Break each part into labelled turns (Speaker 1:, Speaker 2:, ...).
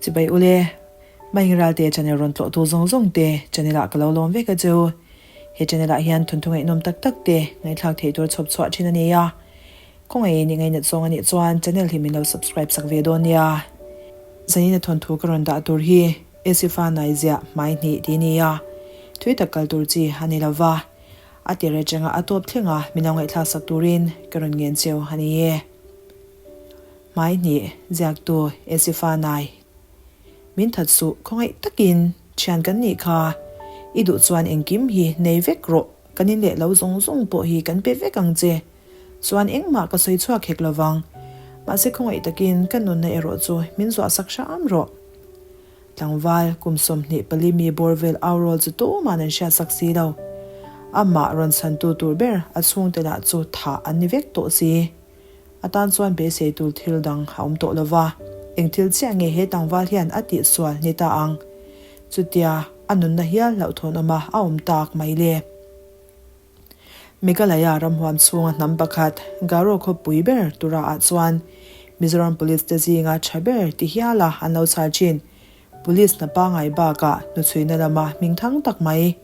Speaker 1: Chibai ule, Mahing Ralte channel rawn tlawhtu zawng zawng te channel ah ka lo lawm vek a chu. He channel ah hian thawnthu ngaihnawm tak tak te ngaihthlak theih tur chhawp chhuah thin a ni a. Khawngaih in i ngainat zawng a nih chuan channel hi min lo subscribe sak ve dawn nia. Zanina thawnthu ka rawn dah tur hi Esifa Naiziah hmai hnih tih a ni a, thui tak kal tur chi a ni lo va, a tir atanga a tawp thleng a min lo ngaihthlak sak turin ka rawn ngen cheu a ni e. Hmai hnih ziaktu Esifa Nai Min that suh khawngaih takin thian kan nih kha, i duh chuan engkim hi nei vek rawh, kan in leh lo zawng zawng pawh hi kan pe vek ang che. Chuan engmah ka sawi chhuak hek lovang. Mahse khawngaih takin ka nunna erawh chu min zuah sak hram rawh. Tlangval, kum 24 mi bawr vel au rawl chu tuman an hriat sak si lo. Amah rawn chhantu tur ber a chhungte lah chu thah an ni vek tawh si. A tan chuan beisei tur thil dang a awm tawh lova, eng thil chiah nge he tlangval hian a tihsual ni ta ang? Chutia a nunna hial hlauhthawn awma a awm tak mai le. Meghalaya ramhuam chhunga hnam pakhat Garo khawpui ber tura ah chuan Mizoram Police te zinga tha ber ti hiala an lo chhal thin. Police hna pangai bakah hnuchhuina lama hming thang tak mai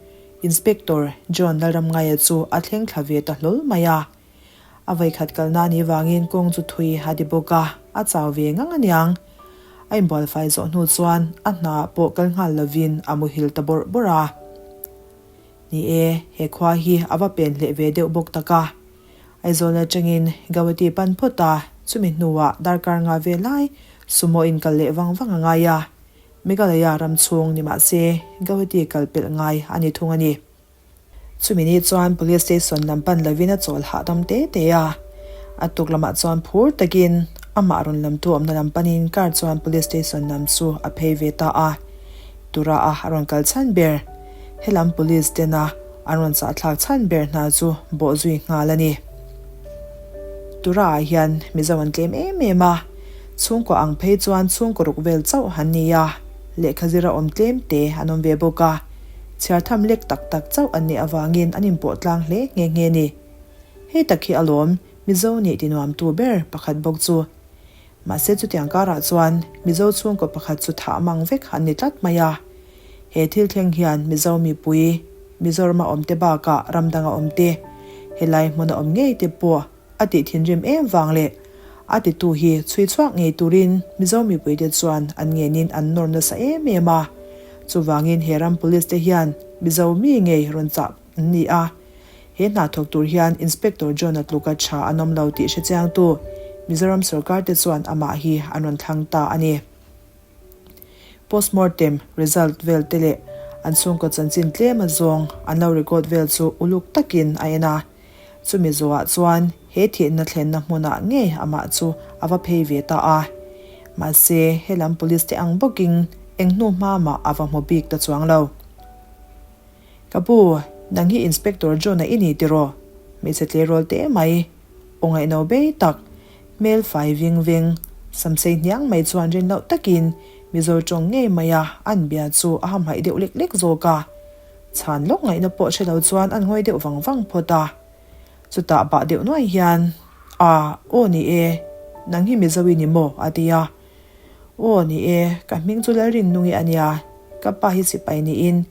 Speaker 1: Inspector John Lalramngaia chu a thleng thla ve ta hlawl mai a. A vawikhat kalna ni vangin kawng chu thui a ti bawk a, a chau ve ngang aniang. A inbualfai zawh hnu chuan a hna pawh kal nghal lovin a muhil ta bawrh bawrh a. Ni e, he khua hi a va pen hleh ve deuh bawk tak a. Aizawl atangin Gauhati pan phawt a, chumi hnuah darkar nga ve lai sumo in kal leh vang vang a ngai a. Meghalaya ram chhung ni mah se Gauhati kal pelh ngai a ni thung a ni. Chumi ni chuan Police Station lam pan lovin a chawl hahdam te te a. A tuk lamah chuan phur takin amah rawn lamtu awmna lam panin car chuan Police Station lam chu a phei ve ta a. Tura a a rawn kal chhan ber. Helam Police tena an rawn chahthlak chhan ber hna chu bawh zui nghal a ni. Tura ah hian Mizo an tlem em em a, chhungkaw ang phei chuan chhungkaw ruk vel chauh an ni a, lehkha zira awm tlem te an awm ve bawk a, chhiar tham lek tak tak chauh an nih avangin an inpawh tlang hle nghe nghe ni. Hei tak hi alawm Mizo nih tinuamtu ber pakhat bawk chu. Mahse chutiang karah chuan Mizo chhungkaw pakhat chu thah mang vek an ni tlat mai a. He thil thleng hian Mizo mipui, Mizorama awmte bakah ram danga awmte, helai hmuna awm ngei te pawh a tih thinrim em vang leh a titu hi chhui chhuak ngei turin Mizo mipuite chuan an ngenin an nawr nasa em em a. Chuvangin he ram police te hian Mizo mi ngei rawn chah an ni a. He hna thawk tur hian Inspector John-a tluka tha an awm lo tih hre chiangtu Mizoram sorkar te chuan amah hi an rawn thlang ta a ni. Postmortem result vel te leh an chhungkaw chanchin tlem a zawng an lo record vel chu uluk takin a en a. Chumi zawhah chuan he thihna thlenna hmunah ngei amah chu a va phei ve ta a. Mahse, helam police te ang bawkin eng hnu hma mah a va hmu bik ta chuang lo. Ka pu, nang hi Inspector John-a i ni tiraw? Hmeichhe tleirawl teh mai. Aw ngaihno bei tak, hmel fai ving veng, samsei hniang mai chuan rin loh takin Mizo tawng ngei maia an bia chu a hamhaih deuh lek lek zawk a. Chhan lawk ngaihna pawh hre lo chuan an ngawi deuh vang vang phawt a. Chutah bah deuh nuai hian, A, aw ni e, nang hi Mizo i ni maw? a ti a. Aw ni e, ka hming chu Lalrinnungi a nia, ka pa hi sipai niin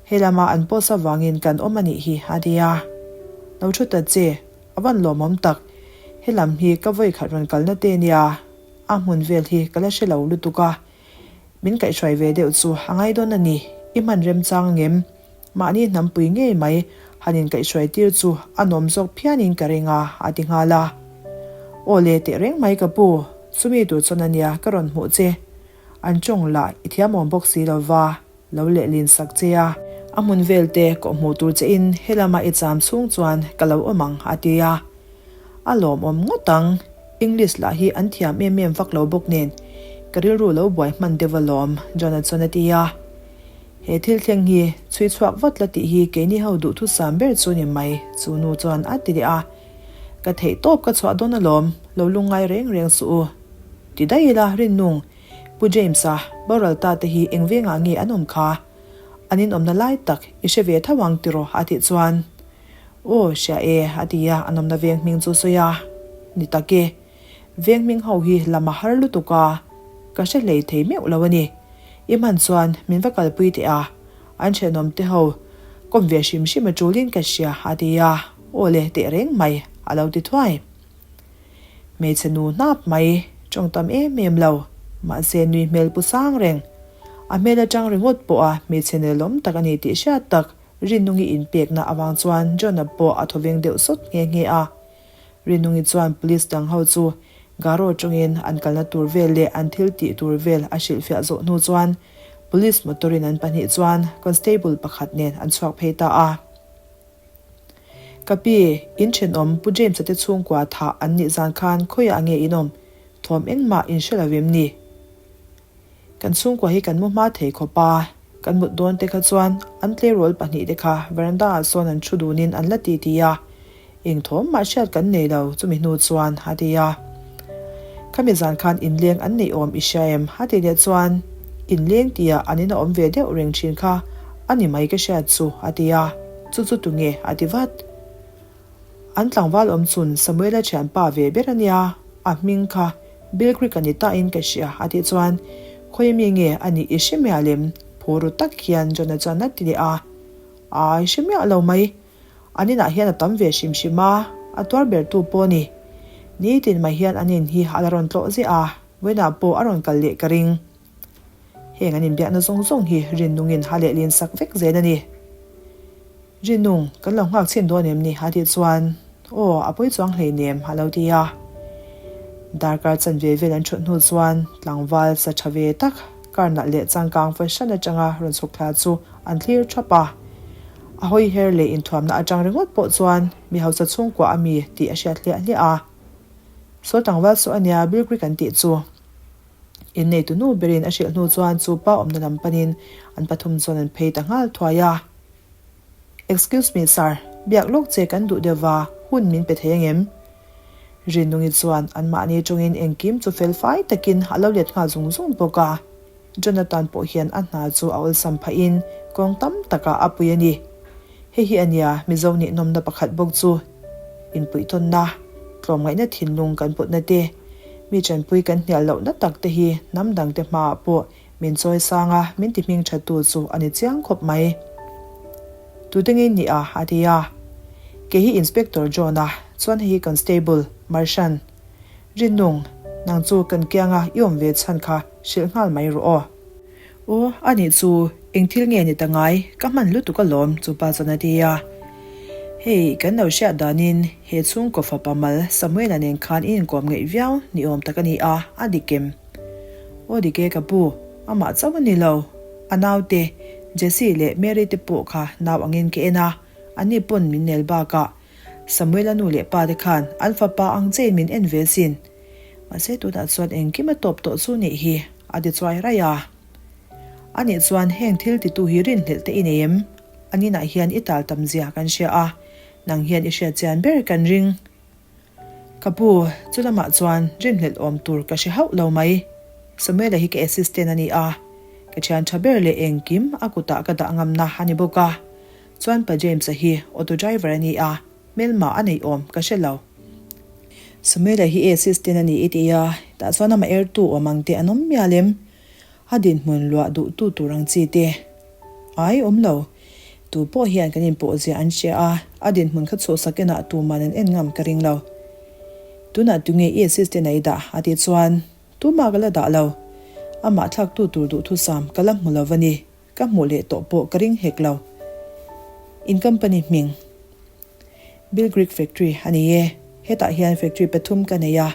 Speaker 1: He lama an post avangin kan awm a nih hi a ti a. Lo thu ta che, a van lawmawm tak. He lam hi ka vawi khat rawn kalna te nia, a hmun vel hi ka la hre lo lutuk a. Min kaihhruai ve deuh chu a ngai dawn a ni, i hman remchang angem? Mahni hnampui ngei mai han inkaihhruai tir chu a nawm zawk phianin ka ring a, a ti nghal a. Aw le tehreng mai ka pu, chumi tur chuan a nia ka rawn hmuh che. An tawng lah i thiamawm bawk si lova. Lo lehlin sak che a, a hmun vel te kawh hmuh tur che in helama i cham chhung chuan ka lo awm ang a ti a. A lawmawm ngawt ang, English lah hi an thiam em em vak lo bawk nen ka rilru lo buai hman deuh alawm John-a chuan a ti a. He thil thleng hi chhui chhuak vat la tih hi keini ho duhthusam ber chu ni mai chu nu chuan a ti leh a. Ka theih tawp ka chhuah dawn alawm, lo lungngai reng reng suh u. Ti daih ila Rinnung. Pu James-a, boral ta te hi eng vengah nge an awm kha? An inawmna lai tak i hre ve tho ang tiraw a tih chuan, Aw, hria e, a ti a, an awmna veng hming chu sawi a ni tak e. Veng hming ho hi lam a har lutuk a. Ka hre hlei thei meuh lo a ni. I hman chuan min va kalpui teh a, an thenawm te ho kawm ve hrim hrim a tulin ka hria a ti a, aw le teh reng mai a lo ti thuai. Hmeichhe nu hnap mai tawng tam em em lo, mahse nui hmel pu sang reng. A hmel atang ringawt pawha hmeichhe nelawm tak a ni tih hriat tak Rinnungi inpekna avang chuan John-a pawh a thawveng deuh sawt nghe nghe a. Rinungi chuan police dang ho chu Garo tawngin an kalna tur vel leh an thil tih tur vel a hrilhfiah zawh hnu chuan police motor in an pahnih chuan constable pakhat nen an chhuak phei ta a. Ka pi, in thenawm Pu James-a te chhungkua thah an nih zan khan khawiah nge in awm? Thawm engmah in hre lo em ni? Kan chhungkua hi kan mu hma thei khawp a, kan mut dawn te kha chuan an tleirawl pahnih te kha veranda ah sawn an thu dunin an la ti ti a, eng thawm mah hriat kan nei lo chumi hnu chuan a ti a. Khami zan khan inleng an neih awm i hria em? a ti leh chuan inleng tia an in a awm ve deuh reng thin kha a ni mai ka hriat chu a ti a, chu chu tunge a ti vat. An tlangval awm chun Samuela thianpa ve ber a nia, a hming kha Bill Creek a ni ta in ka hria a tih chuan khawi mi nge a nih i hre miah lem? Phur ru tak hian John-a chuan a ti leh a, Ai hre miah lo mai, an inah hian a tam ve hrim hrim a, a tuar ber tu pawh a ni. Nitin mai hian an in hi a la rawn tlawh ziah a, vawiinah pawh a rawn kal leh ka ring. Heng an inbiakna zawng zawng hi rinnungin a lehlin sak vek zel a ni. Rinnung, kan lo nghak chhin dawn em ni? a tih chuan, Aw, a pawi chuang hleinem, a lo ti a. Darkar chanve vel an thut hnu chuan tlangval sa tha ve tak, kar nalh leh changkang fahran atanga rawn chhuk thla chu an thlir thap a. A hawi her leh inthuamna atang ringawt pawh chuan mi hausa chhungkua a mi tih a hriat hliah hliah a. Saw tlangval saw a nia, Bill Creek an tih chu. Inneitu nu berin a hrilh hnu chuan chu pa awmna lam panin an pathum chuan an phei ta nghal thuai a. Excuse me sir, biak lawk che kan duh deuh va, hun min pe thei angem? Rinnungi chuan anmahni tawngin engkim chu fel fai takin a lo let nghal zung zung bawk a. Jonathan pawh hian a hna chu a awlsam phahin kawng tam takah a pui a ni. Hei hi a nia Mizo nih nawmna pakhat bawk chu. Inpuihtawnna, tlawmngaihna thinlung kan putna te, mi chanpui kan hnial lohna tak te hi hnam dangte hmaah pawh min chawi sang a, min ti hming that tu chu a ni chiang khawp mai. Tute ngei ni a? a ti a. Kei hi Inspector John-a, chuan hei hi Constable Marshan. Rinnung, nang chu kan kianga i awm ve chhan kha hrilh nghal mai rawh aw. Aw, a nih chu, eng thil nge ni ta ngai, ka hman lutuk alawm, chu pa chuan a ti a. Hei, kan lo hriat danin he chhungkaw fapa mal Samuela nen khan i inkawm ngeih viau ni awm tak a ni a, a dik em? Aw dik e ka pu, amah chauh a ni lo, a naute, Jesse leh Mary te pawh kha nau angin ka en a, anni pawn min nel bakah Samuela nu leh pa te khan an fapa ang chein min en ve sin. Mahse tunah chuan engkim a tawp tawh chu nih hi, a ti chuai raih a. Anih chuan heng thil titu hi rinhlelh te i nei em? An inah hian i tal tam zia kan hria a, nang hian i hriat chian ber kan ring. Ka pu, chu lamah chuan rinhlelh awm tur ka hre hauh lo mai. Samuela hi ka assistant a ni a, ka thian tha ber leh engkim a kutah ka dah ngamna a ni bawk a. Chuan pa James-a hi auto driver a ni a, hmelma a neih awm ka hre lo. Samuela hi assistant a ni i ti a, tah chuan amah ertu awm ang te an awm mial em? A dinhmun luah duh tu tur ang chi te ai awm lo. Tu pawh hian kan inpawh zia an hria a, a dinhmun kha chhuhsak enah tuman an en ngam ka ring lo. Tunah tunge i assistant a i dah? a tih chuan tumah ka la dah lo. Amah thlaktu tur duhthusam ka la hmu lo va ni. Ka hmuh leh tawh pawh ka ring hek lo. In company hming Bill Greek Factory a ni e. Hetah hian factory pathum ka nei a,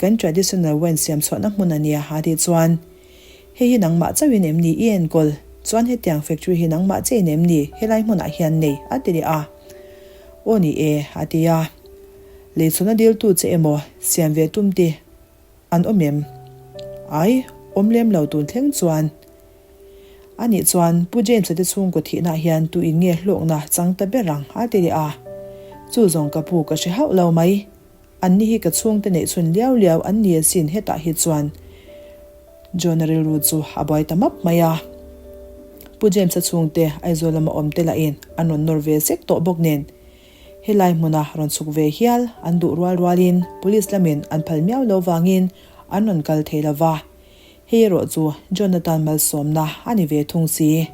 Speaker 1: kan traditional wine siam chhuahna hmun a nia a tih chuan, Hei hi nangmah chauhin em ni i enkawl? Chuan hetiang factory hi nangmah chiahin em ni helai hmunah hian nei? a ti leh a. Aw ni e, a ti a. Leichhuna diltu che emaw siam ve tum te an awm em? Ai, awm lem lo tun thleng chuan. A nih chuan Pu James-a te chhungkaw thihna hian tu in nge hlawkna chang ta ber ang a ti leh a. Chu zawng ka pu ka hre hauh lo mai. An ni hi ka chhungte neih chhun liau liau an ni asin hetah hi chuan John-a rilru chu a buai ta map mai a. Pu James-a chhungte Aizawl lama awm te lahin an rawn nawr ve sek tawh bawk nen helai hmuna rawn chhuk ve hial an duh rual rualin Police lamin an phal miau lo vangin an rawn kal thei lo va. Hei erawh chu Jonathan malsawmna a ni ve thung si.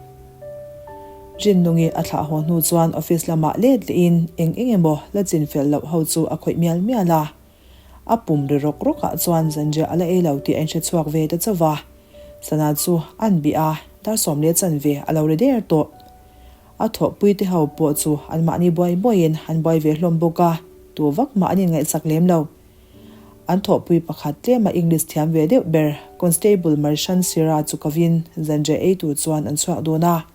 Speaker 1: Rinnungi a thlah haw hnu chuan office lamah let lehin eng eng emaw la chin fel loh ho chu a khawih mial mial a. A pum ri rawk rawkah chuan zanriah a la ei lo tih a inhre chhuak ve ta chauh va. Sana chu an bih a, dar 10 leh chanve a lo ri der tawh. A thawhpui te ho pawh chu anmahni buai buaiin an buai ve hlawm bawk a, tu vak mah an inngaihsak lem lo. An thawhpui pakhat tlema English thiam ve deuh ber Constable Marshan Sira chu kovin zanriah ei tur chuan an chhuak dun a.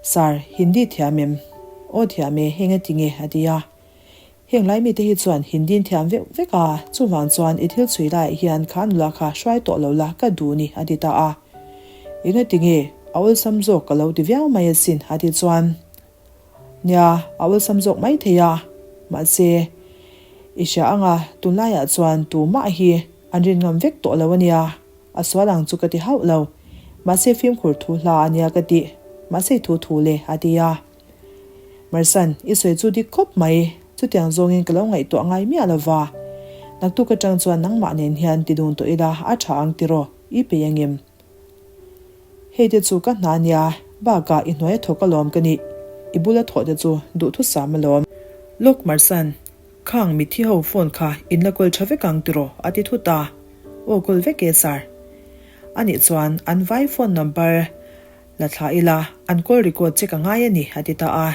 Speaker 1: Sir, Hindi thiam em? Aw thiam e, heng a ti nge? a ti a. Heng lai mite hi chuan Hindi thiam veuh vek a, chuvang chuan i thil chhui laiah hian kha nula kha hruai tawh lo la ka duh ni a ti ta a. Eng a ti nge? A awlsam zawk ka lo ti viau mai asin a ti chuan. Nia, a awlsam zawk mai thei a. Mahse, i hria anga tunlaiah chuan tumah hi an rin ngam vek tawh lo a nia. A sual ang chu ka ti hauh lo. Mahse fimkhur thu hla a nia ka tih. Mahse i thu thu le, a ti a. Marsan, i sawi chu dik khawp mai. Chutiang zawngin ka lo ngaihtuah ngai miah lo va. Naktuk atang chuan nangmah nen hian ti dun tawh ila a tha ang tiraw, i peih angem? Hei te chu ka hna nia, bakah i hnuai a thawk alawm ka nih, i bula thawh te chu duhthusam alawm. Lawk Marsan, khang mitthi ho phone kha in la kawl tha vek ang tiraw a ti thut a, aw kawl vek e sir. Anih chuan an vai phone number la thla ila an call record che ka ngai a ni a ti ta a.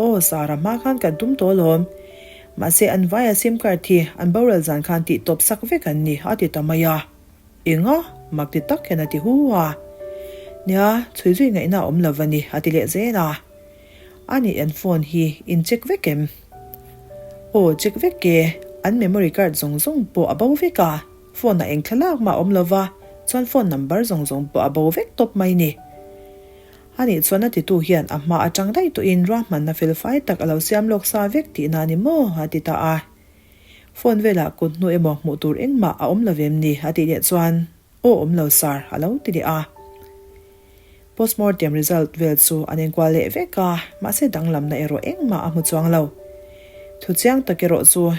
Speaker 1: Aw sir a hma khan kan tum tawh alawm, mahse an vaia sim card hi an boral zan khan tih tawp sak vek an ni a ti ta mai a. Enga? Mak ti tak hian a ti hu a. Nia, chhui zui ngaihna a awm lo va ni, a ti leh zel a. A nih an phone hi in check vek em? Aw, check vek e, an memory card zawng zawng pawh a bo vek a, phone ah eng thlalak mah a awm lo va, chuan phone number zawng zawng pawh a bo vek tawp mai ni. A nih chuan a titu hian a hma atang daih tawhin ruahmanna felfai tak a lo siam lawk sa vek tihna a ni maw? a ti ta a. Phone velah kut hnu emaw hmuh tur engmah a awm lo vem ni? a tih leh chuan, Aw awm lo sir, a lo ti leh a. Postmortem result vel chu an enkual leh vek a, mahse danglamna erawh engmah a hmu chuang lo. Thu chiang tak erawh chu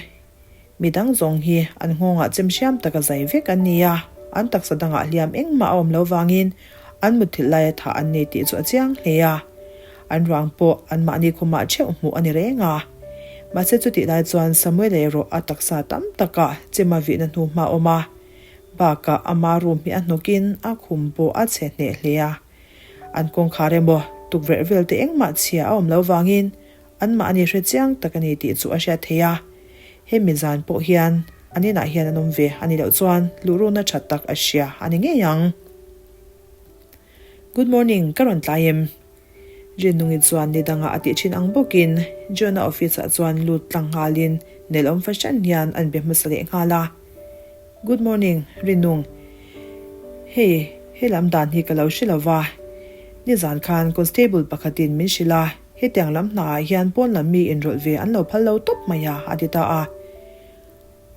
Speaker 1: Mi dang zawng hi an nghawngah chem hriam taka zai vek an ni a, an taksa dangah hliam engmah a awm lo vangin an mutthilh laia thah an nei tih chu a chiang hle a. An ruang pawh anmahni khumah theuh hmuh a ni reng a. Mahse chutih lai chuan Samuel erawh a taksa tam takah chem a vihna hnu hma a awm a, bakah ama room hi a hnawkin a khum pawh a chhe hneh hle a. An kawngkhar emaw tukverh vel te engmah chhia a awm lo vangin Anmahni hre chiang tak a ni tih chu a hriat theih a, hemi zan pawh hian an inah hian an awm ve a nih loh chuan luhruna tha tak a hria a ni ngei ang. Good morning, ka rawn tlai em? Rinnungi chuan ni dangah a tih thin ang bawkin John-a office-ah chuan lut tlang nghalin nelawm fahran hian an be hmasa leh nghal a. Good morning, Rinnung. Hei, he lam dan hi ka lo hre lo va. Nizan khan constable pakhatin min hrilh a, hetiang lam hnaah hian pawn lam mi inrawlh ve an lo phal lo tawp mai a, a ti ta a.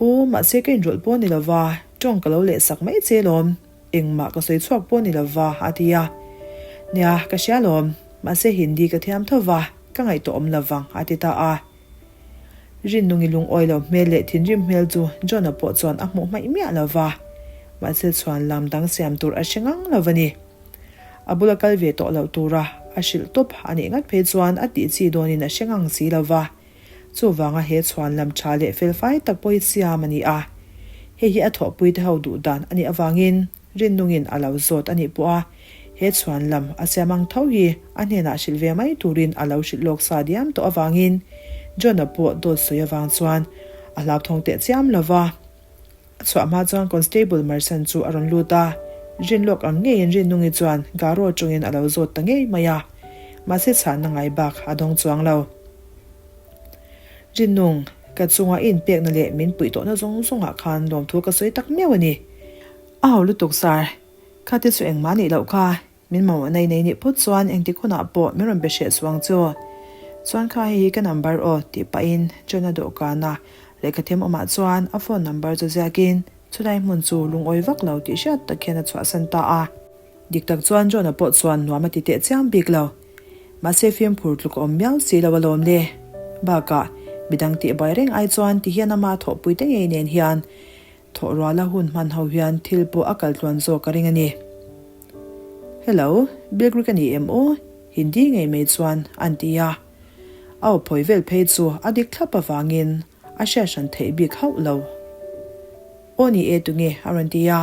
Speaker 1: Aw, mahse ka inrawlh pawh ni lo va, tawng ka lo leh sak mai che lawm. Engmah ka sawi chhuak pawh ni lo va, a ti a. Nia, ka hria lawm. Mahse Hindi ka thiam tho va, ka ngaihtuah awm lo vang, a ti ta a. Rinnungi lungawi lo hmel leh thinrim hmel chu John-a pawh chuan a hmuh hmaih miah lo va, mahse chhuan lam dang siam tur a hre ngang lo a ni. A bula kal ve tawh loh tura a hrilh tawp a nih ngat phei chuan a tih chi dawnin a hre ngang si lo va, chuvanga he chhuan lam tha leh felfai tak pawh hi siam a ni a. Hei hi a thawhpuite ho duh dan a nih avangin, Rinnungin a lo zawt a nih pawh a, he chhuan lam a siam ang tho hi a hnenah hrilh ve mai turin a lo hrilh lawk sa diam tawh avangin John-a pawh dawt sawi avang chuan a hlauthawng teh chiam lo va. A chhuah hma chuan Constable Marsan chu a rawn lut a, rin lawk ang ngeiin Rinnungi chuan Garo atangin a lo zawt ta ngei mai a, mahse chhanna ngai bak a dawng chuang lo. Rinnung, ka chunga i inpekna leh min puih tawhna zawng zawngah khan lawmthu ka sawi tak miau a ni. A ho lutuk sir, kha te chu engmah nih loh kha, min mamawh nei nei nih phawt chuan engtik hunah pawh min rawn be hreh chuang chu. Chuan kha hei hi ka number aw tih pahin John-a dawhkana lehkha them awmah chuan a phone number chu ziakin chulai hmun chu lungawi vak lo tih hriat tak hian a chhuahsan ta a. Dik tak chuan John-a pawh chuan nuam a ti teh chiam bik lo. Mahse fimkhur tluk a awm miau si lo alawm le. Bakah midang tih buai reng ai chuan ti hian ama thawhpui te ngei nen hian. Thawh ruala hun hman ho hian thil pawh a kal tluan zawk ka ring a ni. Hello, Bill Grigg a ni em aw? Hindi ngei mai chuan an ti a. A aw phawi vel phei chu a dik thlap avangin a hriat hran theih bik hauh lo. Aw ni e tunge? a rawn ti a.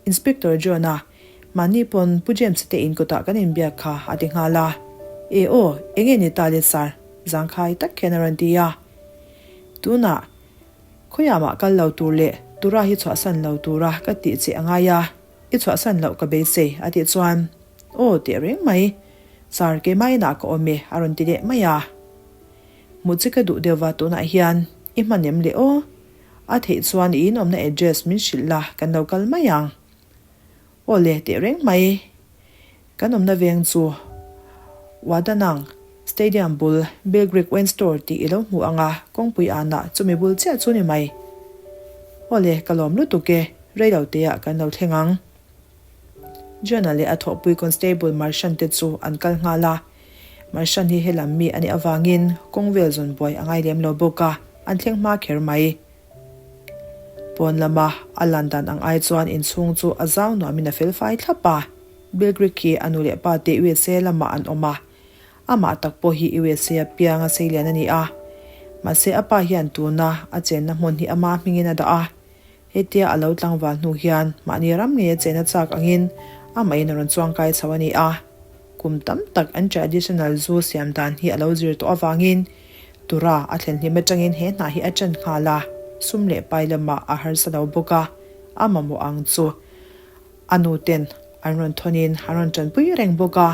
Speaker 1: Inspector John-a, mahni pawn Pu James-a te in kawtah kan inbiak kha a ti nghal a. E aw, enge ni ta le sir? Zangkhai tak hian a rawn ti a. Tunah. Khawiah mah kal lo tur leh Tura hi chhuahsan lo tura ka tih che a ngai a, i chhuahsan loh ka beisei a tih chuan Aw teh reng mai, Sir keimah inah ka awm e a rawn ti leh mai a. Hmuh che ka duh deuh va tunah hian i hman em le aw? A theih chuan i inawmna address min hrilh la kan lo kal mai ang. Aw le teh reng mai. Kan awmna veng chu Wadanang Stadium bul Bilgrick Wine Store tih i lo hmu ang a, kawngpui anah chumi bul chiah chu ni mai. Aw le, ka lawm lutuk e, rei lo teah kan lo thleng ang. John-a leh a thawhpui Constable Marshan te chu an kal nghal a. Marshan hi helam mi a nih avangin kawng vel zawn buai a ngai lem lo bawk a, an thleng hma kher mai. Pawn lama a lan dan ang ai chuan inchhung chu a zau nuamin a fel fai thlap a. Bill Grigg hi a nu leh pa te USA lamah an awm a, amah tak pawh hi USA a piang a seilian a ni a. Mahse a pa hian tuna a chenna hmun hi ama hmingin a dah a, hetia a lo tlangval hnu hian mahni ram ngei a chena chak angin amahin a rawn chuangkai chho a ni a. Kum tam tak an traditional zu siam dan hi a lo zir tawh avangin Tura a thlen hlim atangin he hna hi a ṭan nghal a, sum leh pai lamah a harsa lo bawk a, a mamawh ang chu a nu ten an rawn thawnin an rawn ṭanpui reng bawk a,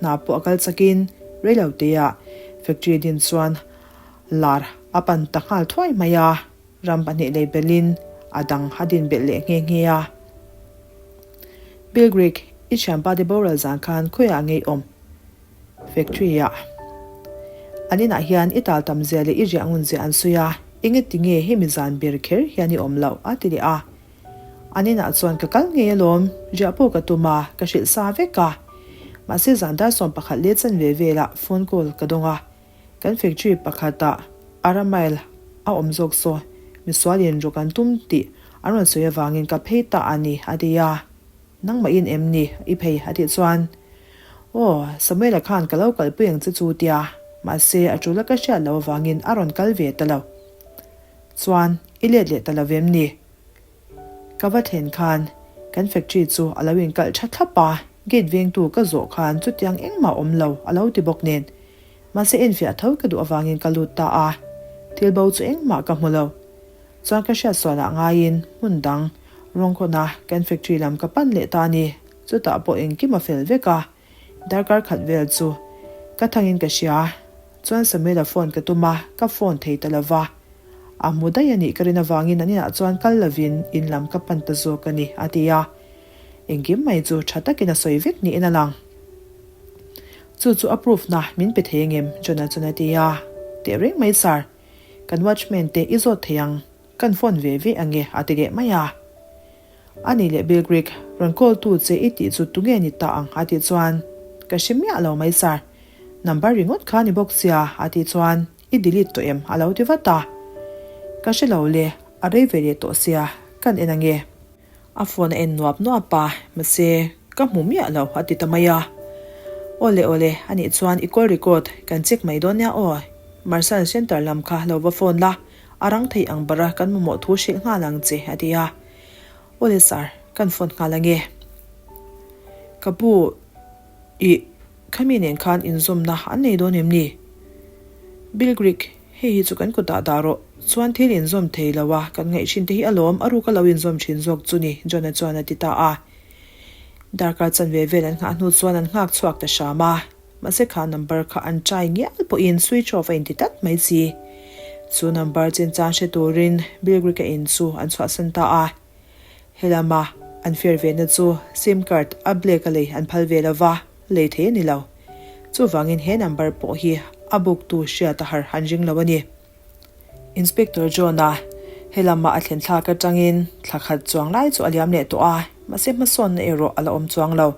Speaker 1: hna pawh a kal chakin reiloteah factory din chuan lar a pan ta nghal thuai mai a, ram pahnih lei belhin a dang a din belh leh nghe nghe a. Bill Grigg, i thianpa te boral zan khan khawiah ngei awm? Factory ah an inah hian i tal tam zia leh i riah ngun zia an sawi a, enge tinge hemi zan ber kher hian i awm loh a ti leh a. An inah chuan ka kal ngei alawm, riah pawh ka tum a, ka hrilh sa vek a. Mahse zan dar 11 leh chanve velah phone call ka dawng a, kan factory pakhatah Aramail a awm zawk saw misualin rawk an tum tih an rawn sawi avangin ka phei ta a ni a ti a. Nangmah in em ni i phei a tih chuan Aw, Samuela khan ka lo kalpui ang che chu tia, mahse a tul a ka hriat loh avangin a rawn kal ve ta lo. Chuan i let leh ta lo em ni? Ka va thlen khan kan factory chu a lo inkalh tha thlap a, gate vengtu ka zawh khan chutiang engmah awm lo a lo ti bawk nen. Mahse enfiah tho ka duh avangin ka lut ta a, thil bo chu engmah ka hmu lo. Chuan ka hriat sualah ngaiin hmun dang rawngkawna kan factory lam ka pan leh ta a ni. Chutah pawh engkim a fel vek a, darkar khat vel chu ka thangin ka hria. Chuan Samuela phone ka tum a, ka phone thei ta lo va. A hmu daih a nih ka rin avangin an inah chuan kal lovin in lam ka pan ta zawk a ni, a ti a. Engkim mai chu tha takin a sawi vek niin a lang. Chu chu a proof na min pe thei angem? John-a chuan a ti a. Tehreng mai sir. Kan watchman te i zawt thei ang, kan phone ve ve ange a ti leh mai a. A nih leh Bill Grigg, rawn call tu che i tih chu tunge ni ta ang a tih chuan, Ka hre miah lo mai sir, number ringawt kha ni bawk sia a tih chuan, I delete tawh em a lo ti vat a. Ka hre lo le, a rei ve leh tawh sia, kan en ange. A phone a en nuap nuap a, mahse, ka hmu miah lo a ti ta mai a. Awle awle, anih chuan i call record kan check mai dawn nia aw. Marshal Center lam kha lo va phone la, a rang thei ang bara kan mamawh thu hrilh nghal ang che a ti a. Awle sir, kan phone nghal ange. Ka pu, ih, khami nen khan inzawmna an nei dawn em ni? Bill Grigg. Hei hi chu kan kutah dah rawh. Chuan thil inzawm thei lo a, kan ngaih thin te hi alawm, a ruk a lo inzawm thin zawk chu ni, John-a chuan a ti ta a. Darkar chanve vel an nghah hnu chuan an nghak chhuak ta hram a, mahse kha number kha an try ngial pawhin switch off a inti tlat mai si. Chu number chinchang hre turin Bill Grigg-a in chu an chhuahsan ta a. Helama an fair ve na chu sim card a black a lei an phal ve lo va, lei thei a ni lo. Chuvangin he number pawh hi a book tu hriat a har han ring lo a ni. Inspector John-a helama a thlen thlak atangin thla khat chuang lai chu a liam leh tawh a, mahse hmasawnna erawh a la awm chuang lo.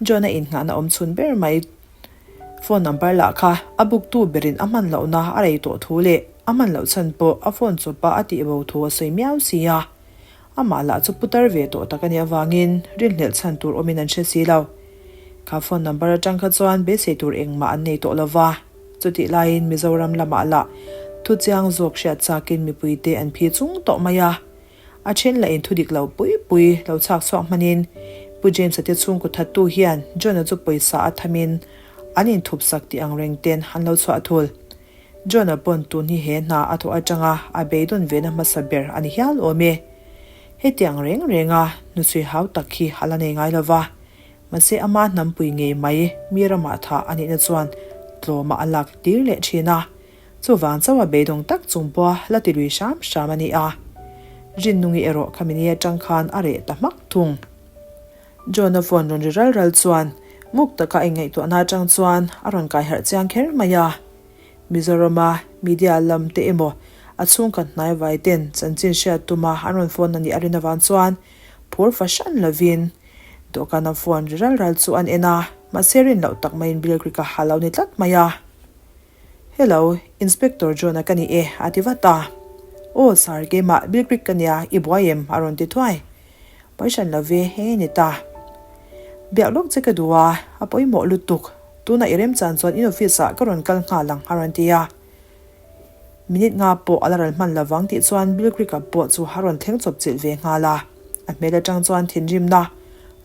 Speaker 1: John-a innghahna awm chhun ber mai phone number lah kha a book tu berin a hman lohna a rei tawh thu leh a hman loh chhan pawh a phone chawpa a tih bo thu a sawi miau si a. Amah lah chu putar ve tawh tak a nih avangin rinhlelh chhan tur awmin an hre si lo. Kha phone number atang kha chuan beisei tur engmah an nei tawh lo va, chutih laiin Mizoram lamah lah thu chiang zawk hriat chakin mipuite an phi chung tawh mai a. A then lah in thu dik lo pui pui lo chhak chhuak hmanin Pu James-a te chhungkaw thattu hian John-a chu pawisa a thamin an inthup sak tih ang reng ten an lo chhuah thul. John-a pawn tun hi he hna a thawh atanga a beidawn vena hmasa ber a ni hial awm e. Hetiang reng renga hnuchhui hau tak hi a la nei ngai lo va, mahse ama hnampui ngei mai mi ramah thah a nihna chuan tlawmah a lak tir leh thin a, chuvang chauha beidawng tak chung pawha la ti lui hram hram a ni a. Rinnungi erawh khami ni atang khan a reh ta hmak thung. John-a phone rawn ri ral ral chuan muk taka a inngaihtuahna atang chuan a rawn kai harh chiang kher mai a. Mizorama media lam te emaw a chhungkhat hnaivai ten chanchin hriat tuma an rawn phone a nih a rin avang chuan phur fahran lovin dawhkana phone ri ral ral chu an en a, mahse rin loh tak maiin Bill Creek-a a lo ni tlat mai a. Hello, Inspector John-a ka ni e, a ti vat a. Aw sir, keimah Bill Creek ka nia, i buai em? a rawn ti thuai. Pawi hran lo ve, heng i ni ta. Biak lawk che ka duh a, a pawimawh lutuk. Tunah i remchan chuan in office ah ka rawn kal nghal ang, a rawn ti a. Minute nga pawh a la ral hman lovang tih chuan Bill Creek-a pawh chu a rawn thleng chawp chilh ve nghal a. A hmel atang chuan thinrimna,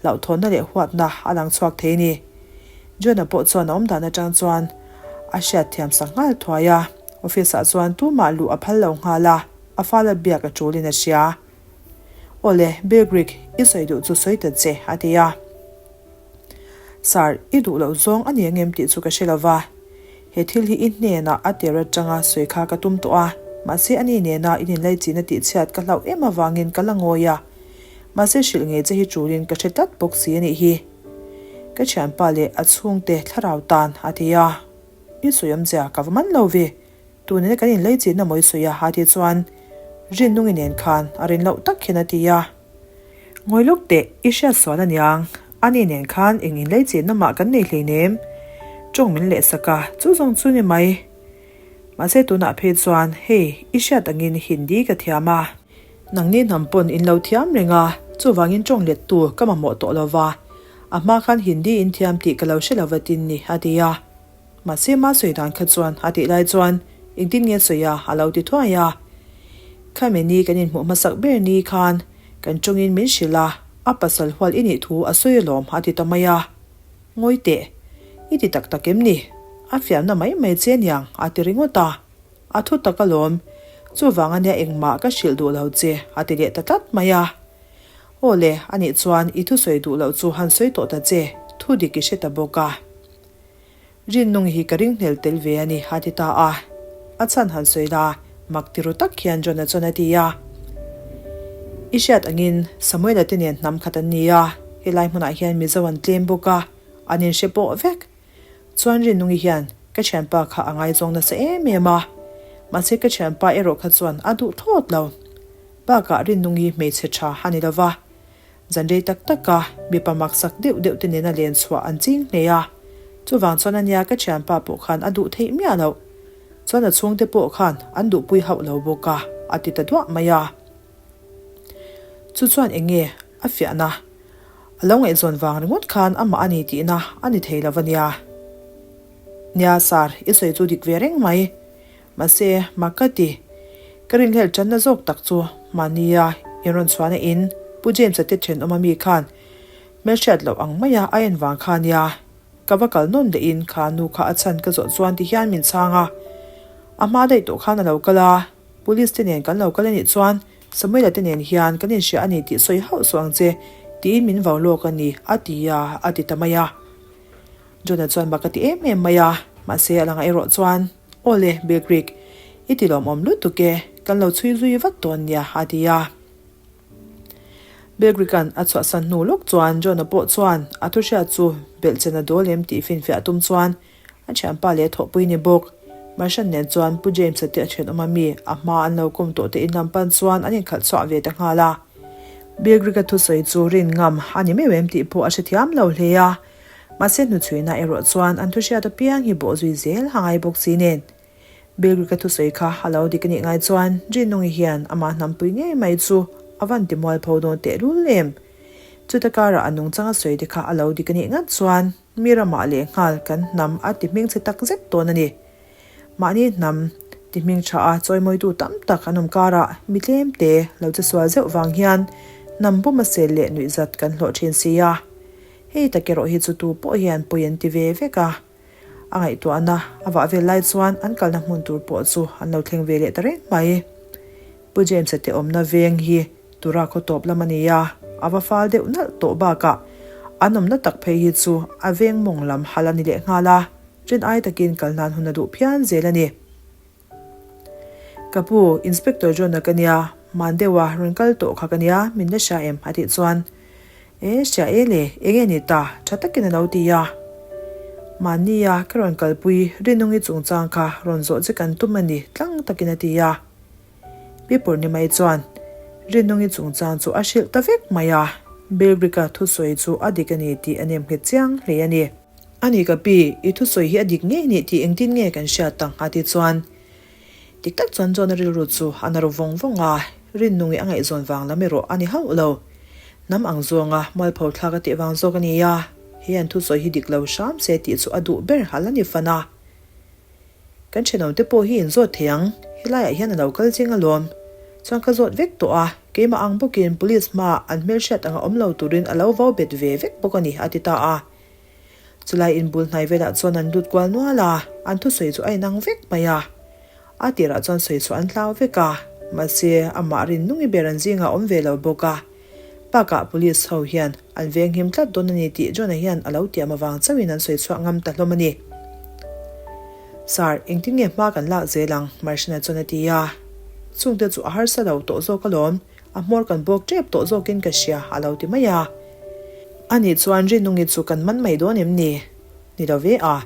Speaker 1: hlauhthawnna leh huatna a lang chhuak thei a ni. John-a pawh chuan a awmdan atang chuan a hriatthiam sak nghal thuai a, office ah chuan tumah luh a phal lo nghal a, a fala biak a tulin a hria. Awle, Bill Grigg, i sawi duh chu sawi ta che, a ti a. Sir, i duh loh zawng a ni angem tih chu ka hre lo va. He thil hi i hnenah a tir atanga sawi kha ka tum tawh a, mahse ani nena in inlaichin a tihchhiat ka hlauh em avangin ka la ngawi a. Mahse hrilh ngei che hi tulin ka hre tlat bawk si a nih hi. Ka thianpa leh a chhungte thlarau tan a ti a, I sawi awmzia ka va man lo ve, tunina kan inlei chinna maw i sawi a a tih chuan Rinnungi nen khan a rin loh tak hian a ti a. Ngawi lawk teh, i hriat sual aniang, ani nen khan eng inlei chinna mah kan nei hleinem, tawng min leh sak a, chu zawng chu ni mai. Mahse tunah phei chuan hei i hriat angin Hindi ka thiam a. Nangni hnam pawn in lo thiam reng a, chuvangin tawng lettu ka mamawh tawh lo va, a hma khan Hindi in thiam tih ka lo hre lo va tin ni, a ti a. Mahse ma sawi dan kha chuan a tih lai chuan engtin nge sawi a, a lo ti thuai a. Khami ni kan inhmuh hmasak ber ni khan kan tawngin min hrilh a, a pasal hual i nih thu a sawi alawm a ti ta mai a. Ngawi teh, i ti tak tak em ni? A fiamna mai mai che aniang a ti ringawt a. A thu tak alawm, chuvang ania engmah ka hrilh duh lo che a ti leh ta tlat mai a. Aw le, anih chuan i thusawi duh loh chu han sawi tawh ta che, thu dik i hre ta bawk a. Rinnung hi ka ringhlel tel ve a ni, a ti ta a. A chhan han sawi la, mak ti ru tak hian John-a chuan a ti a. I hriat angin Samuel-a te nen hnam khat an ni a, helai hmunah hian Mizo an tlem bawk a, an inhre pawh vek. Chuan Rinnungi hian ka thianpa kha a ngaizawng nasa em em a, mahse ka thianpa erawh kha chuan a duh thlawt lo. Bakah Rinnungi hmeichhe tha a ni lova, Zan rei tak taka mipa maksak deuh deuh te nena len chhuah an ching hle a, chuvang chuan ania ka thianpa pawh khan a duh theih miah loh. Chuan a chhungte pawh khan an duhpui hauh lo bawk a, a ti ta duah mai a. Chu chuan eng nge a fiahna? A lo ngaihzawn vang ringawt khan amah a ni tihna a ni thei lo ania. Nia sir, i sawi chu dik ve reng mai. Mahse, mak ka ti. Ka rinhlelh tanna zawk tak chu mahnia in rawn chhuahna in Pu James-a te thenawm ami khan hmelhriat loh ang maia a en vang kha nia. Ka va kal nawn leh in kha nu kha a chhan ka zawh chuan ti hian min chhang a. A hma daih tawh khan a lo kal a, Police te nen kan lo kal anih chuan Samuel-a te nen hian kan inhria a ni tih sawi hauh suh ang che tiin min vau lawk a ni a ti a, a ti ta mai a. John-a chuan mak a ti em em mai a, mahse a langah erawh chuan, Aw le, Bill Creek, i ti lawmawm lutuk e, kan lo chhui zui vat dawn nia, a ti a. Bill Creek-a'n a chhuahsan hnu lawk chuan John-a pawh chuan a thuhriat chu belhchen a dawl em tih finfiah tum chuan a thianpa leh a thawhpui ni bawk. Martian nen chuan Pu James-a te a thenawm a mi a hma an lo kawm tawh te in lam pan chuan an inkhalh chhuah ve ta nghal a. Bill Creek-a thusawi chu rin ngam a ni meuh em tih pawh a hrethiam lo hle a. Mahse hnuchhuina erawh chuan an thuhriat apiang hi bawh zui zel a ngai bawk si nen. Bilgrika thusawi kha a lo dik a nih ngai chuan Rinnungi hian amah hnampui ngei mai chu A van ti mualpho dawn tehlul em? Chuta karah a nungchang a sawi te kha a lo dik a nih ngat chuan mi ramah lehnghal kan hnam a ti hmingchhe tak zet dawn a ni. Mahni hnam ti hming tha a chawimawitu tam tak an awm karah mi tlem te lo che sual zeuh vang hian hnam pum a sel leh nuihzat kan hlawh thin si a. Hei tak erawh hi chu tu pawh hian pawi an ti ve vek a. A ngaihtuahna a vah vel lai chuan an kalna hmun tur pawh chu an lo thleng ve leh ta reng mai. Pu James-a te awmna veng hi tura khaw tawp lam a ni a, a va fal deuh nalh tawh bakah an awmna tak phei hi chu a veng mawng lam hal a ni lehnghal a, rin ai takin kal hnan hun a duh phian zel a ni. Ka pu, Inspector John-a ka nia, hman deuha rawn kal tawh kha ka nia, min la hria em? a tih chuan, E, hria e le, eng nge ni ta? Tha takin a lo ti a. Mahnia ka rawn kalpui Rinungi chungchang kha rawn zawh che kan tum a ni, tlang takin a ti a. Pi Purnimai chuan Rinungi chungchang chu a hrilh ta vek mai a, Bilgrika thusawi chu a dik a ni tih a nem nghet chiang hle a ni. A ni ka pi, i thusawi hi a dik ngei nih tih engtin nge kan hriat ang a ti chuan dik tak chuan John-a rilru chu a na ru vawng vawng a, Rinnungi a ngaihzawn vang lam erawh a ni hauh lo. Hnam ang zawnga mualpho thlak a tih vang zawk a ni a, he an thusawi hi dik lo hram se tih chu a duh ber hal a ni fan a. Kan thenawmte pawh hi inzawt thei ang, helaiah hian a lo kal zing alawm. Chuan ka zawt vek tawh a, keimah ang bawkin police hmaah an hmelhriat anga awm lo turin a lo vau bet ve vek bawk a ni, a ti ta a. Chulai inbul hnai velah chuan an lut kual nual a, an thusawi chu a inang vek mai a. A tirah chuan sawi chhuah an hlau vek a, mahse amah rin nungi ber an zingah a awm ve lo bawk a. Bakah police ho hian an venghim tlat dawn a ni tih John-a hian a lo tiam avang chauhin an sawi chhuak ngam ta hlawm a ni. Sir, engtin nge hma kan lak zel ang? Marshana chuan a ti a. Chungte chu a harsa lo tawh zawk alawm, a hmawr kan bawk tep tawh zawkin ka hria a lo ti mai a. Anih chuan Rinungi chu kan man mai dawn em ni? Ni lo ve a.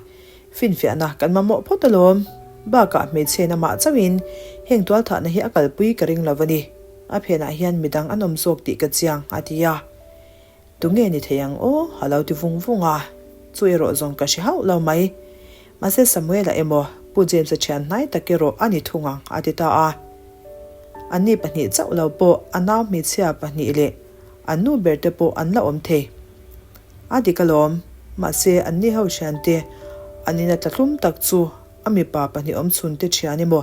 Speaker 1: Finfiahna kan mamawh phawt alawm. Bakah hmeichhe namah chauhin heng tualthahna hi a kalpui ka ring lo a ni. A phenah hian midang an awm zawk tih ka chiang, a ti a. Tunge ni thei ang aw? a lo ti vung vung a. Chu erawh zawng ka hre hauh lo mai. Mahse Samuel-a emaw Pu James-a thian hnai tak erawh a ni thung ang, a ti ta a. Anni pahnih chauh lo pawh a nau hmeichhia pahnih leh an nu ber te pawh an la awm thei. A dik alawm, mahse anni ho thiante an ina tlatlum tak chu a mipa pahnih awm chhun te thian emaw,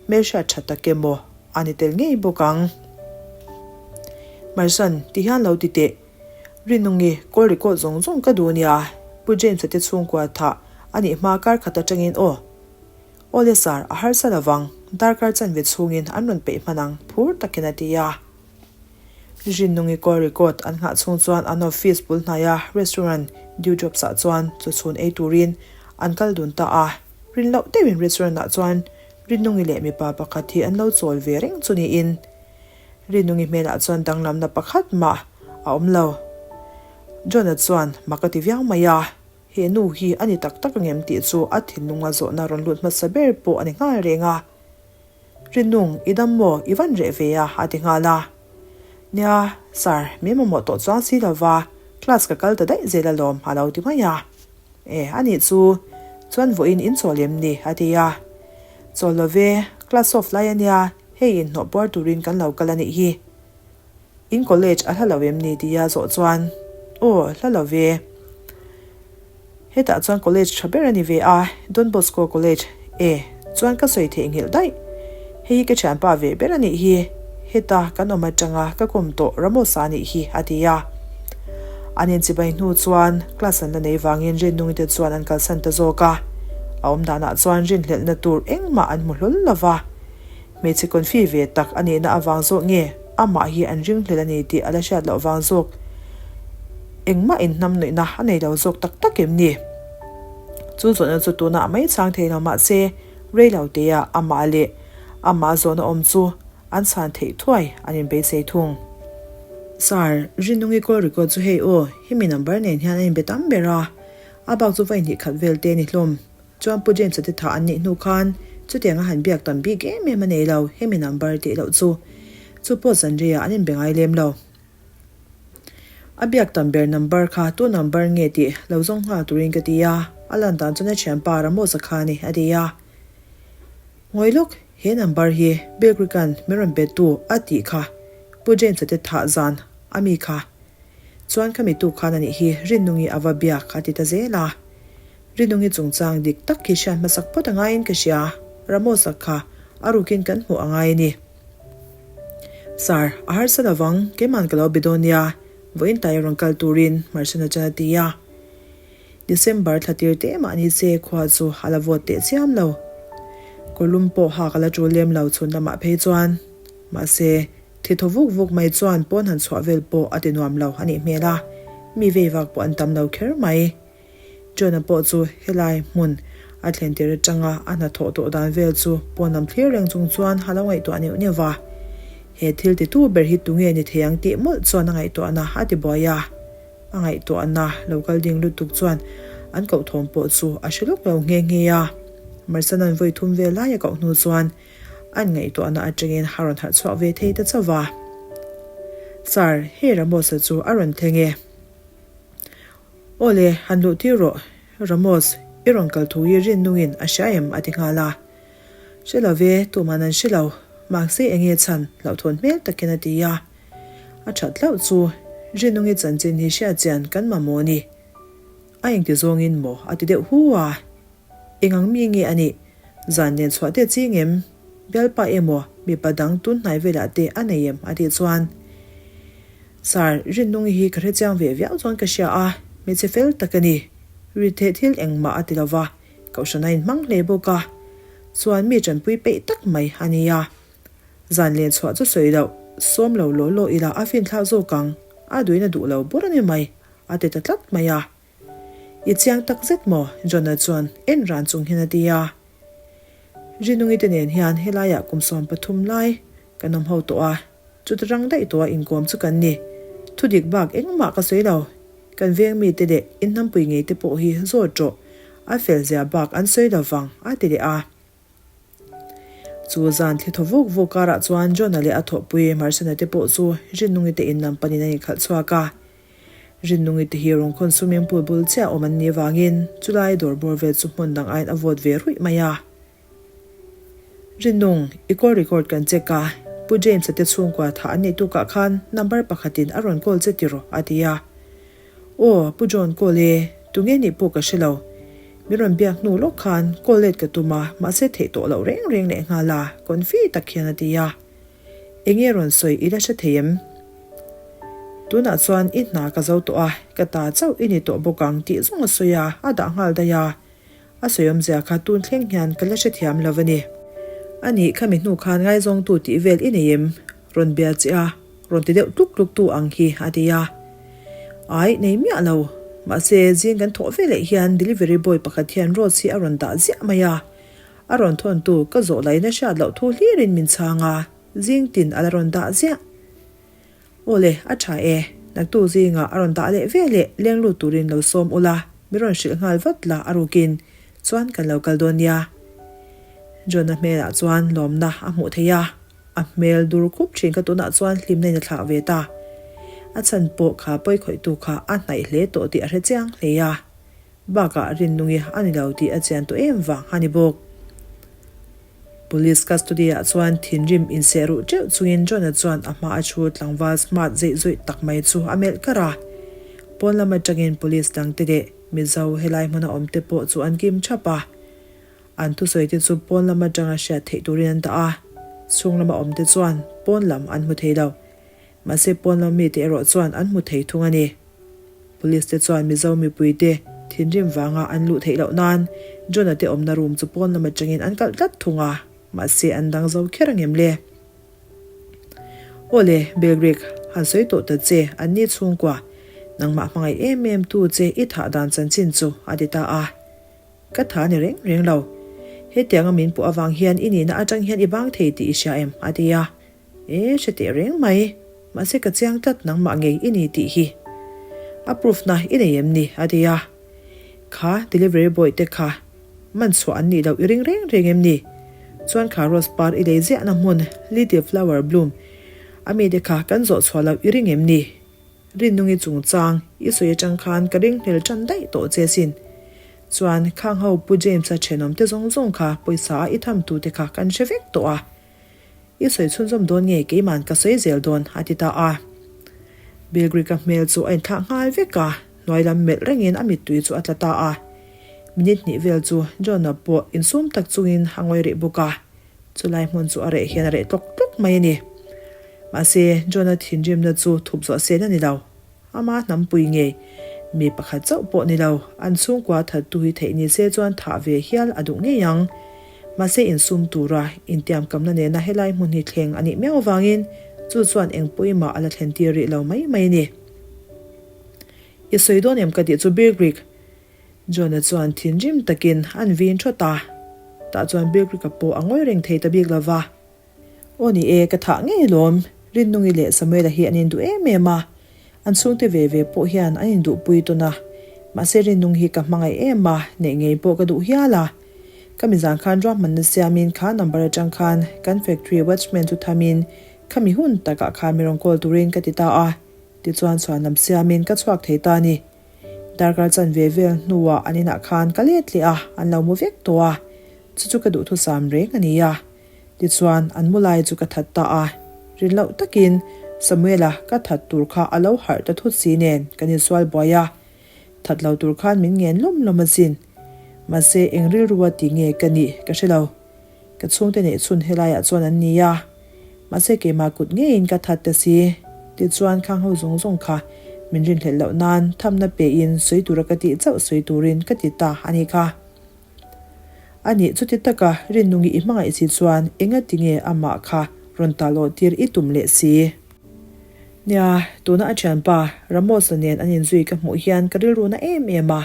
Speaker 1: hmelhriat tha tak emaw a ni tel ngei bawk ang. Marsan, ti hian lo ti teh. Rinungi, call record zawng zawng ka duh nia, Pu James-a te chhungkua thah a nih hma kar khat atangin aw. Aw le sir, a harsa lovang, darkar chanve chhungin an rawn peih hman ang, phur takin a ti a. Rinnungi call record an nghah chhung chuan an office bul hnaia restaurant Dewdrops ah chuan chaw chhun ei turin an kal dun ta a. Rin loh deuhin restaurant ah chuan Rinnungi leh mipa pakhat hi an lo chawl ve reng chu niin Rinnungi hmelah chuan danglamna pakhat mah a awm lo. John-a chuan mak a ti viau mai a, he nu hi a ni tak tak angem tih chu a thinlunga zawhna rawn lut hmasa ber pawh a ni nghal reng a. Rinnung, i dam maw? I van reh ve a, a ti nghal a. Nia, sir, min mamawh tawh chuang si lo va, class ka kal ta daih zel alawm, a lo ti mai a. E, a nih chu, chuan vawiin in chawl em ni? a ti a. Chawl lo ve, class off lai a nia, hei inhnawh puar turin kan lo kal a nih hi. In college a hla lo em ni tia zawh chuan, Aw, hla lo ve. Hetah chuan college tha ber a ni ve a, Don Bosco College. E, chuan ka sawi theihnghilh daih. Hei hi ka thianpa ve ber a nih hi. Heta kan awm atanga ka kawm tawh Ramos-a a nih hi, a ti a. An inchibai hnu chuan class an la nei vangin Rinnungite chuan an kalsan ta zawk a. A awmdanah chuan rinhlelhna tur engmah an hmu hlawl lo va. Hmeichhe confi ve tak a nihna avang zawk nge amah hi an ringhlel a ni tih a la hriat loh vang zawk engmah inhnam nuihna a nei lo zawk tak tak em ni? Chu zawhna chu tunah mai chhang thei lo mah se rei lo teah amah leh amah zawhna awm chu an chhan theih thuai an inbeisei thung. Sir, Rinnungi call record chu hei aw, hemi number nen hian a inbe tam ber a, a bak chu vaihnih khat vel te ni hlawm. Chuan Pu James-a te thah an nih hnu khan chutiang a han biak tam bik em em a nei lo, hemi number tih loh chu. Chu pawh zanriah an inbe ngai lem lo. A biak tam ber number kha tu number nge tih lo zawng nghal turin ka ti a, a lan dan chuan a thianpa Ramos-a kha a ni, a ti a. Ngawi lawk, he number hi Bill Crick-a'n min rawn pe tu a tih kha. Pu James-a te thah zan a mi kha. Chuan khami tuk khan a nih hi Rinnungi a va biak a ti ta zel a. Rinnungi chungchang dik tak hi hriat hmasak phawt a ngaiin ka hria, Ramos-a kha a rukin kan hmuh a ngai a ni. Sir, a harsa lovang, keiman ka lo be dawn nia, vawiin tai a rawn kal turin Marshana chuan a ti a. December thla tir teh mah ni se khua chu a la vawt teh chiam lo. Kawrlum pawh hak a la tul lem lo chhun lamah phei chuan. Mahse, thi thaw vuk vuk mai chuan pawn han chhuah vel pawh a ti nuam lo a nih hmel a, mi vei vak pawh an tam lo kher mai. John-a pawh chu helai hmun a thlen tir atanga a hnathawh tawh dan vel chu pawn lam thlir reng chung chuan a lo ngaihtuah neuh neuh va. He thil titu ber hi tunge ni thei ang tih mawlh chuan a ngaihtuahna a ti buai a. A ngaihtuahna lo kal ding lutuk chuan an koh thawm pawh chu a hre lawk lo nghe nghe a. Marsanan vawi thum vel lai a koh hnu chuan an ngaihtuahna atangin a rawn harh chhuak ve thei ta chauh va. Sir, hei Ramos-a chu a rawn thleng e. Aw le, han luh tir rawh. Ramos, i rawn kal thu hi rinnungin a hria em? a ti nghal a. Hre lo ve, tuman an hre lo. Mahse enge chhan hlauhthawn hmel takin a ti a. A that hlauh chu Rinungi chanchin hi hriat chian kan mamawh a ni. A engti zawngin maw a ti deuh hu a. Eng ang mi nge a nih? Zan nen chhuah te ching em? Bialpa emaw mipa dang tun hnai velah te a nei em? a tih chuan Sir, Rinnungi hi ka hrechiang ve viau chuan ka hria a, hmeichhe fel tak a ni. Ritheh thil engmah a ti lova, Kohhran a inhmang hle bawk a, chuan mi tanpui peih tak mai a ni a. Zan len chhuah chu sawi loh, sawm lo law law ila a finthlak zawk ang, a duhin a duh lo bur a ni mai, a ti ta tlat mai a. I chiang tak zet maw? John-a chuan en ran chung hian a ti a. Rinungi te nen hian helaiah kum 13 lai kan awm ho tawh a, Chuta rang daih tawha inkawm chu kan ni. Thudik bak engmah ka sawi lo. Kan veng mite leh inhnampui ngei te pawh hi zawt rawh. A fel zia bak an sawi lo vang, a ti leh a. Chu zan thli thaw vuk vuk karah chuan John-a leh a thawhpui Marcena te pawh chu Rinnungi te in lam panin an inkhalh chhuak a. Rinnungi te hi Rungkhawn swimming pool bul chiah awm an nih vangin chulai dawr bawr vel chu hmun dang aiin a vawt ve ruih mai a. Rinnung, i call record kan check a, Pu James-a te chhungkua thah an neih tukah khan number pakhatin a rawn call che tiraw? a ti a. Aw, Pu John call e, tunge nih pawh ka hre lo. Min rawn biak hnu lawk khan call let ka tum a, mahse theih tawh loh reng reng leh nghal a, confi tak hian a ti a. Enge rawn sawi i la hre thei em? Tunah chuan i hna ka zo tawh a, ka ta chauh i ni tawh bawk ang tih zawng a sawi a, a dah nghal daih a. A sawi awmzia kha tun thleng hian ka la hrethiam lo a ni. A nih khami hnu khan ngaizawngtu tih vel i nei em? Rawn bia che a, rawn ti deuh tluk tluk tu ang hi a ti a. Ai, nei miah lo. Mahse, zing kan thawh veleh hian delivery boy pakhat hian rose hi a rawn dah ziah mai a. A rawn thawntu ka zawh lain a hriat loh thu hlirin min chhang a, zing tin a la rawn dah ziah. Aw le, a tha e. Naktu zingah a rawn dah leh ve leh leng lut turin lo sawm ula, mi rawn hrilh nghal vat la a rukin chuan kan lo kal dawn nia. John-a hmelah chuan lawmna a hmuh theih a, a hmel dur khup thin kha tunah chuan hlimna in a thlak ve ta. A chhan pawh kha pawi khawihtu kha a hnaih hle tawh tih a hre chiang hle a. Bakah Rinnungi a ni lo tih a chian tawh em vang a ni bawk. Police custody ah chuan thinrim inseh ruh teuh chungin John-a chuan a hma a thu tlangval smart zeih zawih tak mai chu a melh kar a. Pawn lam atangin police dangte leh Mizo helai hmuna awmte pawh chu an kim thap a. An thusawi te chu pawn lam atanga hriat theih turin an dah a, chhung lama awmte chuan pawn lam an hmu thei lo. Mahse pawn lam mite erawh chuan an hmu thei thung a ni. Police te chuan Mizo mipuite thinrim vanga an luh theih loh nan John-a te awmna room chu pawn lam atangin an kalh tlat thung a, mahse an dang zo kher angem le? Aw le, Belgrick, han sawi tawh ta che, an ni chhungkua, nangmah hmangaih em em tu che i thah dan chanchin chu, a ti ta a. Ka tha ni reng reng lo. Hetianga min puh avang hian i nihna atang hian i bang thei tih i hria em? a ti a. E, hre teh reng mai. Mahse ka chiang tlat nangmah ngei i ni tih hi. A proof na i nei em ni? a ti a. Kha delivery boy te kha man chhuah an nih loh i ring reng reng em ni? Chuan kha rose par i lei ziahna hmun Little Flower Bloom a mite kha kan zawh chhuah loh i ring em ni? Rinnungi chungchang i sawi atang khan ka ring hlel tan daih tawh che sin. Chuan khang ho Pu James-a thenawm te zawng zawng kha pawisa a i tham tu te kha kan hre vek tawh a. I sawi chhunzawm dawn nge keiman ka sawi zel dawn a ti ta a. Bill Grigg-a hmel chu a inthlak nghal vek a, hnuai lam melh rengin a mittui chu a tla ta a. Minute hnih vel chu John-a pawh insum tak chungin a ngawi rih bawk a. Chulai hmun chu a reh hian a reh tlawk tlawk mai a ni. Mahse, John-a thinrimna chu thup zawh sen a ni lo. Ama hnampui ngei, mi pakhat chauh pawh ni lo, an chhungkua thattu hi theih ni se chuan thah ve hial a duh ngei ang. Mahse insum tura intiamkamna nena helai hmun hi thleng a nih miau avangin chu chuan eng pawimah a la thlen tir rih lo mai mai a ni. I sawi dawn em ka tih chu Birgrig? John-a chuan thinrim takin an vin thawt a. Tah chuan Birgrig-a pawh a ngawi reng thei ta bik lo va. Aw ni e, ka thah ngei alawm. Rinnungi leh Samuela hi an induh em em a, an chhungte ve ve pawh hian an induhpui tawn a. Mahse Rinnung hi ka hmangaih em a, neih ngei pawh ka duh hial a. Ka mizan khan ruahmanna siamin kha number atang khan kan factory watchman chu thamin khami hun takah khan mi rawn call turin ka ti ta a, tichuan chhuan lam siamin ka chhuak thei ta a ni. Darkar chanve vel hnuah an inah khan ka let leh a, an lo mu vek tawh a, chu chu ka duhthusam reng a ni a. Tichuan, an mu lai chu ka that ta a. Rin loh takin Samuela ka that tur kha a lo harh ta thut si nen kan insual buai a. That lo tur khan min ngen lawm lawm asin. Mahse, eng rilrua ti nge ka nih ka hre lo. Ka chhungte neih chhun helaiah chuan an ni a. Mahse, keimah kut ngeiin ka that ta si. Tichuan, khang ho zawng zawng kha min rinhlelh loh nan thamna pein sawi tura ka tih chauh sawi turin ka ti ta a nih kha. A nih chuti taka Rinnungi i hmangaih si chuan enga tinge amah kha rawn talawh tir i tum leh si? Nia, tuna a thianpa Ramos-a nen an inzui ka hmuh hian ka rilru na em em a,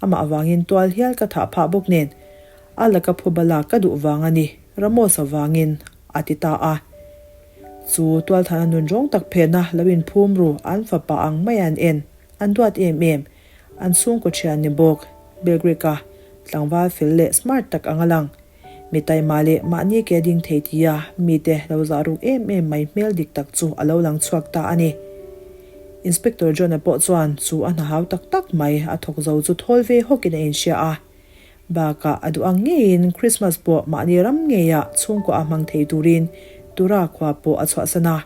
Speaker 1: amah avangin tual hial ka thah phah bawk nen a laka phuba lak ka duh vang a ni, Ramos-a vangin, a ti ta a. Chu tualthana nun rawng tak phena lo inphum ru an fapa ang mai an en, an duat em em. An chhungkaw thian ni bawk, Belgrade-a tlangval fel leh smart tak ang a lang. Mi taima leh mahni ke ding thei tia mite lo zah ruk em em mai hmel dik tak chu a lo lang chhuak ta a ni. Inspector John-a pawh chuan chu a hna hau tak tak mai a thawk zo chu thawl ve hawkin a inhria a. Bakah a duh ang ngeiin Christmas pawh mahni ram ngeiah chhungkua a hmang thei turin Tura khua pawh a chhuahsan a.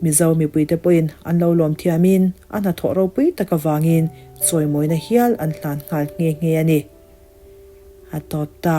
Speaker 1: Mizo mipuite pawhin an lo lawm thiamin a hnathawh ropui tak avangin chawimawina hial an hlan nghal nghe nghe a ni. A tawp ta.